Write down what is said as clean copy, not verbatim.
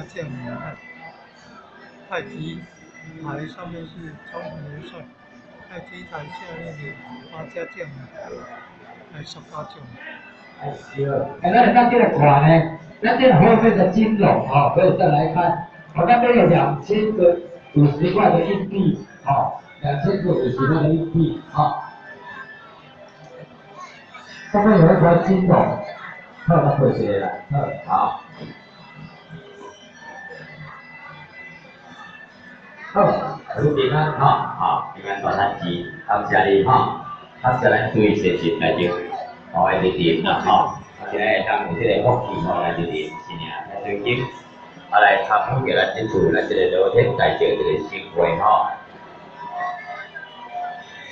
家將啊。太極台上面是張宏元帥，太極台下面的八家將來18將。哎，對，哎，咱咱這個看呢，咱這個後面的金龍哈，可以再來看，我那邊有2000個50塊的硬幣，哈，2000個50塊的硬幣，哈，上面有一條金龍，好，那可惜了，好，好，祝平安，哈，好，平安大趁錢，感謝你，哈，感謝咱注意學習來着。哦，來入陣啦，吼！啊，今日會當有這个福氣吼來入陣新年來尊敬，啊來參與咱這次咱這个羅天大醮這个盛會吼。